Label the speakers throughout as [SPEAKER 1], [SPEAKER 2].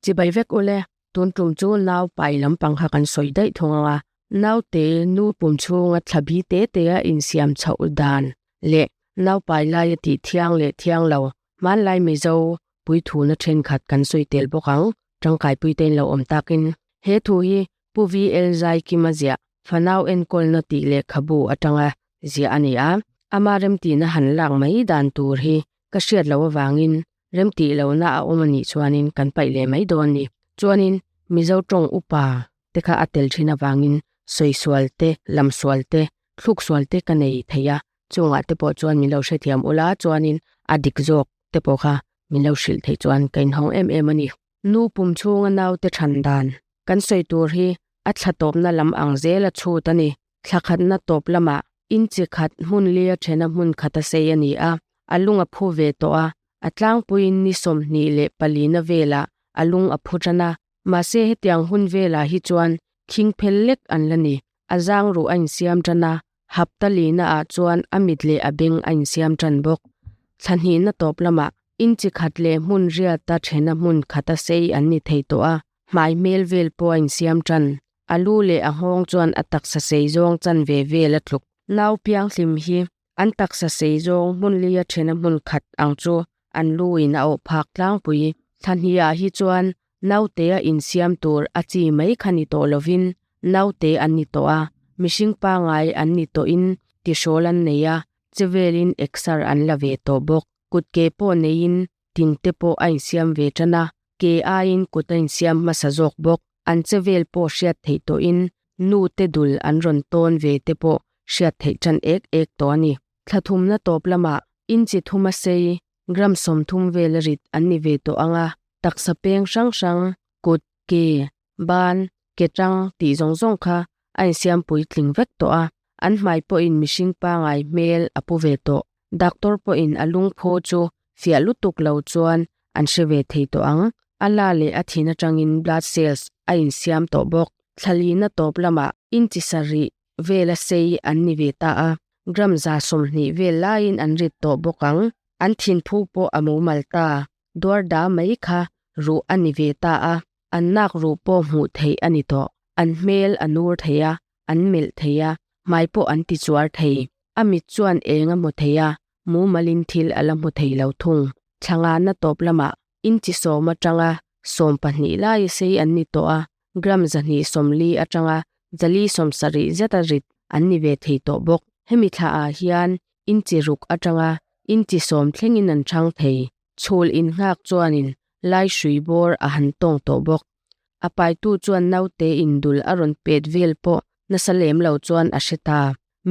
[SPEAKER 1] Chibai vek ule, tun tum chu nau pai lampang kha kan sawi daih thung ang a, naute nu pum chhunga thla bi te te a insiam chhoh dan leh nau pai laia tih thiang leh thiang lo hmanlai Mizo puithuna thenkhat kan sawi tel bawk ang, tangkai puite in lo awm takin. He thu hi Pu VL Zaikima ziah fanau enkawlna tih lehkhabu atanga ziah a ni a, ama remtihna han lak mai dan tur hi ka hriat loh avangin remtih lohna a awm a nih chuanin kan paih leh mai dawn ni. Chuanin Mizo tawng upa te kha a tel thin avangin sawisual te, lamsual te, thluksual te ka nei thei a, chungah te pawh chuan min lo hrethiam ula chuanin a dik zawk te pawh kha min lo hrilh theih chuan ka inhawng em em a ni. Nu pum chhunga naute than dan kan sawi tur hi a thla tawpna lam ang zel a chhut a ni. Thla khatna tawp lamah inchi khat hmun lia thena hmun khat a sei a ni a, a lung a phu ve tawh a, a tlangpuiin ni 24na velah a lung a phu tan a, mahse hetiang hun velah hi chuan khing phel lek an la ni. A zang ruh a insiam tan a, hapta lina ah chuan a mit leh a beng a insiam tan bawk. Thla hnihna tawp lamah inchi khat leh hmun riata thena hmun khata sei an ni thei tawh a, hmai hmel vel pawh a insiam tan. A lu leh a nghawng chuan a taksa sei zawng chan ve vel a tluk. Nau pianghlim hi an taksa sei zawng hmun lia thena hmun khat ang chu an lu in a awh phak tlangpui. Thla hnih ah hi chuan naute a insiam tur a chi mai kha ni tawh lovin naute an ni tawh a, mihring pangai an ni tawhin tihrawl an nei a, chevelin exer an la ve tawh bawk. Kut ke pawh neiin tin te pawh a insiam ve tan a, ke aiin kut a insiam hmasa zawk bawk. An che vel pawh hriat theih tawhin nu te dul an rawn tawn ve te pawh hriat theih tan ek ek tawh a ni. Thla thumna tawp lamah inchi thuma sei gram 30 vel a rit an ni ve tawh ang a, taksa peng hrang hrang, kut, ke, ban, ke tang tih zawng zawng kha a insiam puitling vek tawh a, an hmai pawhin mihring pangai hmel a pu ve tawh. Doctor pawhin a lungphu chu fiah lutuk lo chuan an hre ve thei tawh ang. A la leh a thin atangin blood cells a insiam tawh bawk. Thlalina tawp lamah inchi sarih vel a sei an ni ve ta a, gram 20 vel laiin an rit tawh bawk ang. An thinphu pawh a mumal ta, duar da mai kha ruh a ni ve ta a, an nak ruh pawh hmuh theih a ni tawh. An hmel a nur thei a, an melh thei a, hmai pawh an tichuar thei. A mit chuan eng a hmu thei a, mumalin thil a la hmu thei lo thung. Thla ngana tawp lamah inchi 10 atanga 12 lai sei an ni tawh a, gram 240 atanga 470 zeta rit an ni ve thei tawh bawk. Hemi thla ah hian inchi ruk atanga inchi 10 thlengin an thang thei. Chhul in nghak chuanin lai hrui bawr a han tawng tawh bawk. A paitu chuan naute in dul a rawn pet vel pawh nasa lem lo chuan a hre ta.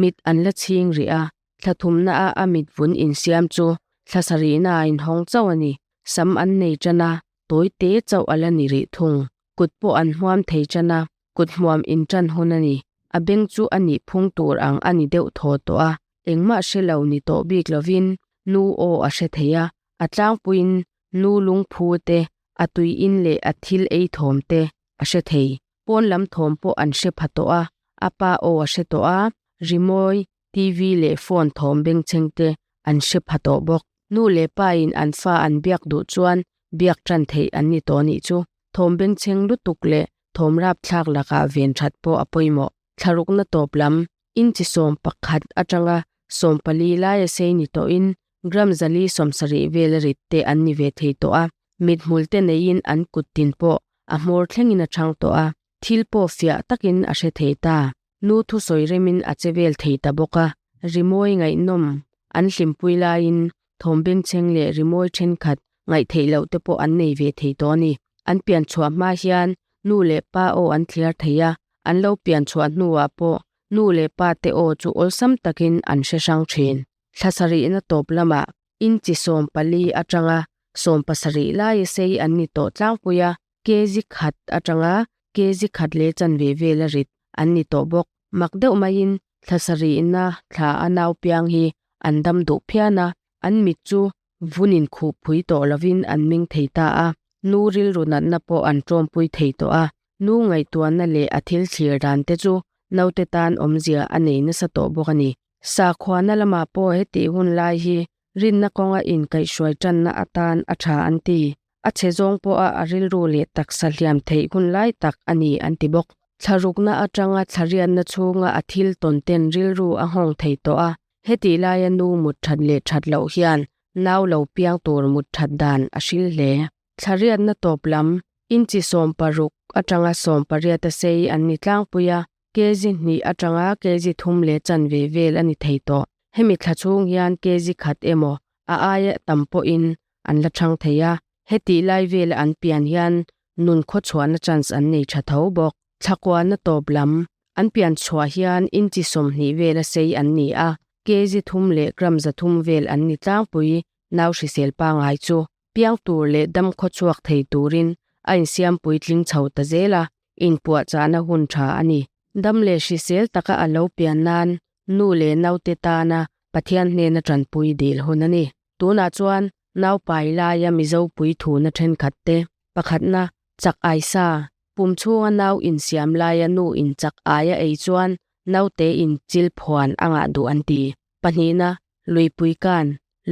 [SPEAKER 1] Mit an la chhing rih a, thla thumna a a mit vun insiam chu thla sarihna a inhawng chauh a ni. Sam an nei tan a, tawi te chauh a la ni rih thung. Kut pawh an hmuam thei tan a, kut hmuam in tan hun a ni. A beng chu a nih phung tur ang a ni deuh thaw tawh a, engmah hre lo ni tawh bik lovin nu aw a hre thei a, a tlangpuiin nu lungphu te, a tui in leh a thil ei thawm te a hre thei. Pawn lam thawm pawh an hre pha tawh a, a pa aw a hre tawh a, rimawi, TV leh phone thawm bengchheng te an hre pha tawh bawk. Nu leh pa in an fa an biak duh chuan biak tan theih an ni tawh nih chu. Thawm bengchheng lutuk leh thawm rap thlak lakah ven that pawh a pawimawh. Thlarukna tawp lam, inchi 11 atanga 14 lai a sei ni tawhin gram 470 vel a rit te an ni ve thei tawh a, mit hmul te neiin an kut tin pawh a hmawr thlengin a thang tawh a, thil pawh fiah takin a hre thei ta. Nu thu sawi remin a che vel thei ta bawk a, rimawi ngaihnawm an hlimpui laiin thawm bengchheng leh rimawi thenkhat ngaih theih loh te pawh an nei ve thei tawh a ni. An pian chhuah hma hian nu leh pa aw an thliar thei a, an lo pian chhuah hnuah pawh nu leh pa te aw chu awlsam takin an hre hrang thin. Thla sarihna tawp lamah inchi 14 atanga 17 lai sei an ni tawh tlangpui a, kg khat atanga kg khat leh chanve vel a rit an ni tawh bawk. Mak deuh maiin thla sarihna thla a nau piang hi an dam duh phian a, an mit chu vunin khuh phui tawh lovin an meng thei ta a, nu rilru natna pawh an tawmpui thei tawh a, nu ngaihtuahna leh a thil thlir dan te chu naute tan awmzia a nei nasa tawh bawk a ni. Sakhuana lamah pawh heti hun lai hi rinna kawnga inkaihhruai tanna atan a tha an ti. A chhe zawng pawha a rilru leh taksa hliam theih hun lai tak a ni an ti bawk. Thlarukna atanga thlariatna chhunga a thil tawn ten rilru a nghawng thei tawh a, hetih laia nu mut that leh that loh hian nau lo piang tur mut that dan a hril hle. Thlariatna tawp lam, inchi 16 atanga 18 a sei an ni tlangpui a, kg hnih atanga kg thum leh chanve vel a ni thei tawh. Hemi thla chhung hian kg khat emaw a aia tam pawhin an la chhang thei a, hetih lai vela an pian hian nun khawchhuahna chance an nei tha tho bawk. Thlakuahna tawp lam, an pian chhuah hian inchi 20 vela sei an ni a, kg thum leh gram 300 vel an ni tlangpui nau hrisel pangai chu. Piang tur leh dam khawchhuak thei turin a insiam puitling chho ta zel a, inpuah chahna hun tha a ni. Dam leh hrisel taka a lo pian nan nu leh naute tana Pathian hnena tanpui dil hun a ni. Tunah chuan nau pai laia Mizo pui thuna thenkhat te, pakhatna, chak ai sa, pum chhunga nau insiam laia nu in chak aia ei chuan naute in chil phuan a ngah duh an ti. Pahnihna, luipui kan,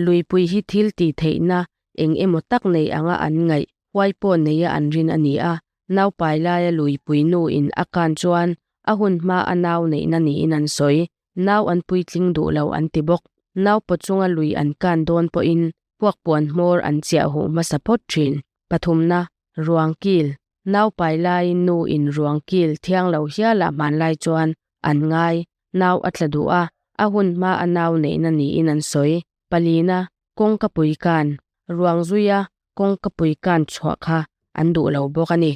[SPEAKER 1] luipui hi thil tih theihna eng emaw tak nei anga an ngaih, huai pawh neia an rin a ni a, nau pai laia luipui nu in a kan chuan a hun hma a nau neihna niin an sawi. Nau an puitling duh lo an ti bawk. Nau paw chunga lui an kan dawn pawhin puak puan hmawr an chiah huh hmasa phawt thin. Pathumna, ruang kil. Nau pai laiin nu in ruang kil thiang lo hialah hmanlai chuan an ngai. Nau a tla duh a, a hun hma a nau neihna niin an sawi. Palina, kawngka pui kan. Ruang zuia kawngka pui kan chhuah kha an duh lo bawk a ni.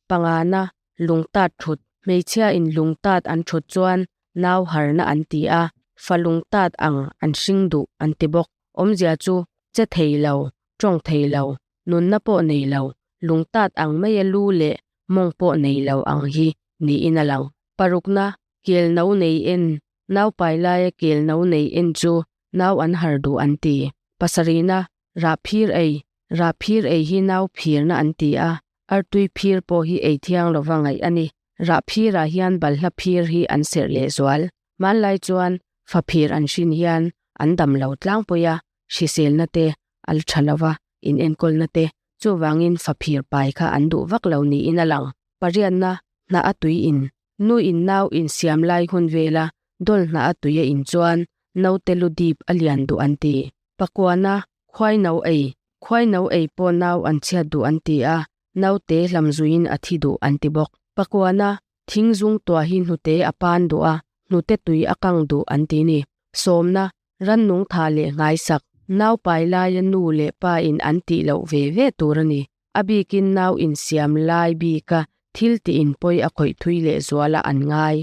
[SPEAKER 1] Pangana, lungtat thut. Hmeichhia in lungtat an thut chuan nau harna an ti a, fa lungtat ang an hring duh an ti bawk. Awmzia chu che thei lo, tawng thei lo, nunna pawh nei lo, lungtat ang maia lu leh mawng pawh nei lo ang hi niin a lang. Parukna, kel no nei en. Nau pai laia kel no nei en chu nau an har duh an ti. Pasarihna, rah phir ei. Rah phir ei hi nau phirna an ti a, artui phir pawh hi ei thiang lova ngaih a ni. Rah phirah hian balhla phir hi an serh lehzual. Hmanlai chuan fa phir an hrin hian an dam lo tlangpui a, hriselna te a la tha lova, inenkawlna te, chuvangin fa phir pai kha an duh vak lo niin a lang. Pariatna, hnah a tui in. Nu in nau insiam lai hun vela dawl hnah a tui a in chuan naute lu dip a lian duh an ti. Pakuana, khuai no ei. Khuai no ei pawh nau an chhiat duh an ti a, naute hlam zuiin a thi duh an ti bawk. Pakuana, thing zung tuah hi hnute a pan duh a, hnute tui a kang duh an ti ni. Sawmna, rannung tha leh nghaisak. Nau pai laia nu leh pa in an tih loh ve ve tur a ni. A bikin nau insiam lai bika thil tih in pawi a khawih thui leh zuala an ngai.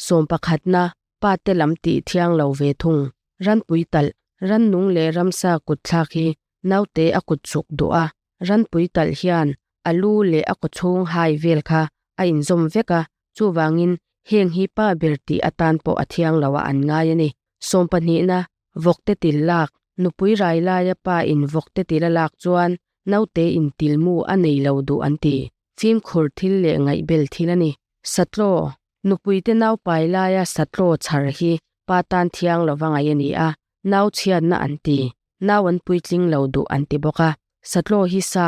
[SPEAKER 1] Sawm pakhatna, pa te lam tih thiang lo ve thung. Ranpui talh, rannung leh ramsa kut thlak hi naute a kut chuk duh a, ranpui talh hian a lu leh a kawchhung hai vel kha a inzawm vek a, chuvangin heng hi pa ber tih atan pawh a thiang lo a an ngai a ni. Sawm pahnihna, vawkte til lak. Nupui rai laia pa in vawkte til a lak chuan naute in tilmu a nei lo duh an ti. Fimkhur thil leh ngaihbel thil a ni. Satlaw, Nupuite nau pai laia satlaw chhar hi pa tan thiang lova ngaih a ni a, nau chhiatna an ti. Nau an puitling lo duh an ti bawk a, satlaw hi sa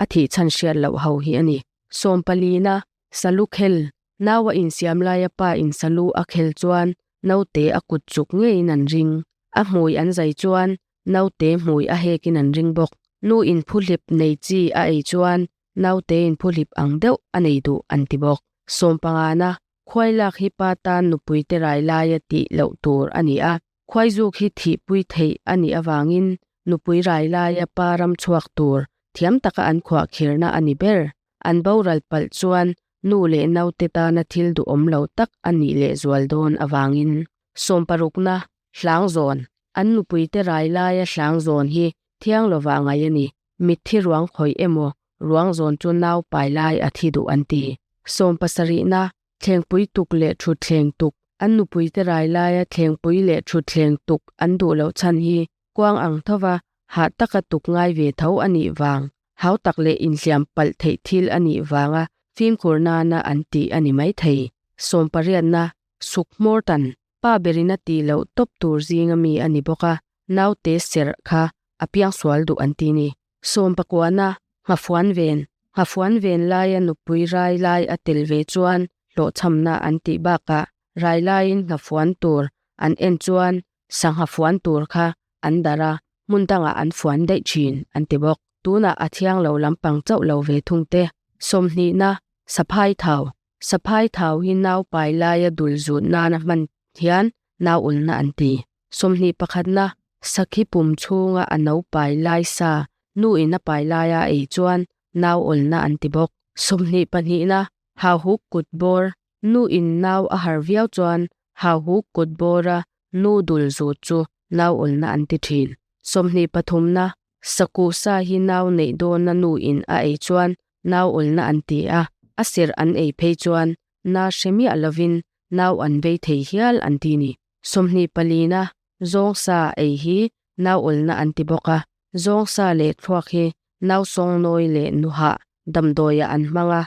[SPEAKER 1] a thih chhan hriat loh ho hi a ni. Sawm palina, salu khel. Nau a insiam laia pa in salu a khel chuan naute a kut chuk ngeiin an ring. A hmui an zai chuan naute hmui a hekin an ring bawk. Nu in phuhlip nei chi a ei chuan naute in phuhlip ang deuh a nei duh an ti bawk. Sawm pangana, khuai lak hi pa tan nupui te rai laia tih loh tur a ni a, khuai zuk hi thihpui theih a nih avangin nupui rai laia pa ram chhuak tur thiam taka an khuah khirna a ni ber. An boral palh chuan nu leh naute tana thil duhawm lo tak a nih lehzual dawn avangin. Sawm parukna, hlang zawn. An nupui te rai laia hlang zawn hi thiang lovah ngaih a ni. Mitthi ruang khawih emaw ruang zawn chu nau pai lai a thi duh an ti. Sawm pasarihna, thlengpui tuk leh thutthleng tuk. An nupui te rai laia thlengpui leh thutthleng tuk an duh loh chhan hi kuang ang thova hah taka tuk ngai ve tho a nih vang, hau tak leh inhliam palh theih thil a nih vanga fimkhur nana an tih a ni mai thei. Sawm pariatna, suk hmawr tan. Pa berin a tih loh tawp tur zinga mi a ni bawk a, naute serh kha a piang sual duh an ti ni. Sawm pakuana. Nghafuan ven, Nghafuan ven laia nupui rai lai a tel ve chuan hlawhchhamna an tih bakah rai laiin nghafuan tur an en chuan sangha fuan tur kha an darh a, hmun dangah an fuan daih thin an ti bawk. Tunah a thiang lo lampang chauh lo ve thung te. Sawmhnihna, Saphai thau, Saphai thau hi nau pai laia dul zut nana hman hian nau ulna an ti. 20 pakhatna, Sakhi pum chhunga a no pai lai sa nu in a pai laia ei chuan nau awlna an ti bawk. 20 pahnihna, Hauhuk kut bawr, nu in nau a har viau chuan hauhuk kut bawra nu dul zut chu nau awlna an ti thin. 20 pathumna, Sakuh sa hi nau neih dawna nu in a ei chuan nau awlna an ti a, a serh an ei phei chuan na hre miah lovin nau an vei thei hial an ti ni. 20 palina, Zawng sa ei hi nau awlna an ti bawk a, zawng sa leh thluak hi nau sawngnawi leh nuhah damdawiah an hmang a,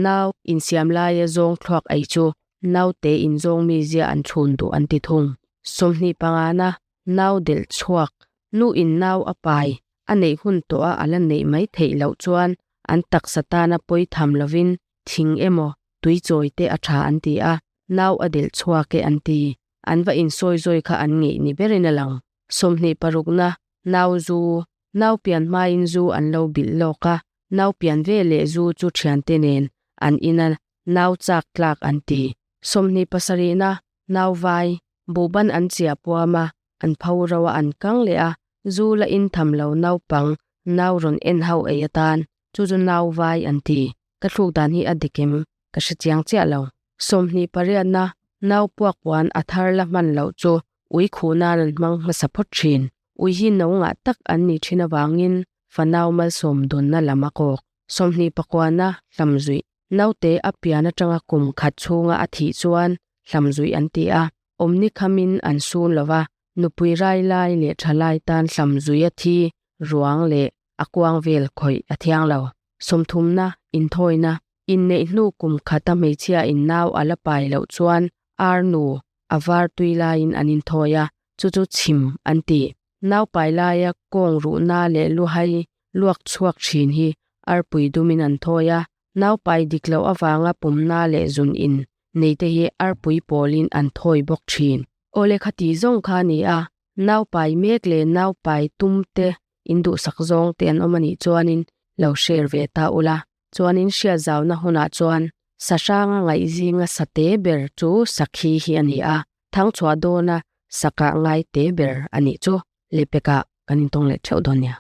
[SPEAKER 1] nau insiam laia zawng thluak ei chu naute inzawng mizia an chhun duh an ti thung. 20 pangana, Nau delh chhuak, nu in nau a pai, a neih hun tawh a ala neih mai theih loh chuan an taksa tana pawi tham lovin thing emaw tui chawi te a tha an ti a, nau a delh chhuak e an ti. An va insawi zawi kha an ngeih ni berin a lang. 20 parukna, nau zu, nau pian hmain zu an lo bilh lawk a, nau pian ve leh zu chu thiante nen an in a, nau chak tlak an ti. 20 pasarihna, nau vai, Buhban an chia puam a, an pho ro a an kang leh a, zu la in tham lo naupang nau rawn en ho ei atan, chu chu nau vai an ti. Ka thluk dan hi a dik em? Ka hre chiang chiah lo. 20 pariatna, nau puak puan a thar la hman loh chu ui khuh nan an hmang hmasa phawt thin. Ui hi no ngah tak an nih thin avangin fanau malsawm dawnna lam a kawk. 20 pakuana, hlamzuih. Naute a pian atanga kum khat chhunga a thih chuan hlamzuih an ti a, awmni khamin an sun lo va, nupui rai lai leh tha lai tan hlamzuih a thi ruang leh a kuang vel khawih a thiang lo. Sawmthumna, inthawina, inneih hnu kum khata hmeichhia in nau a la pai loh chuan ar nu a var tui laiin an inthawi a, chu chu chhim an ti. Nau pai laia kawng ruhna leh luhai luak chhuak thin hi arpui dumin an thawi a, nau pai dik loh avanga pumna leh zun in nei te hi arpui pawlin an thawi bawk thin. Awle khati zawng kha a ni a, nau pai mek leh nau pai tum te in duhsak zawng te an awm a nih chuanin lo share ve ta ula. Chuanin hriatzauna hunah chuan sahranga ngaih zinga sate ber chu sakhi hi a ni a, thangchhuah dawna sakah ngai te ber a nih chu. Lehpekah kan intawng leh theuh dawn nia.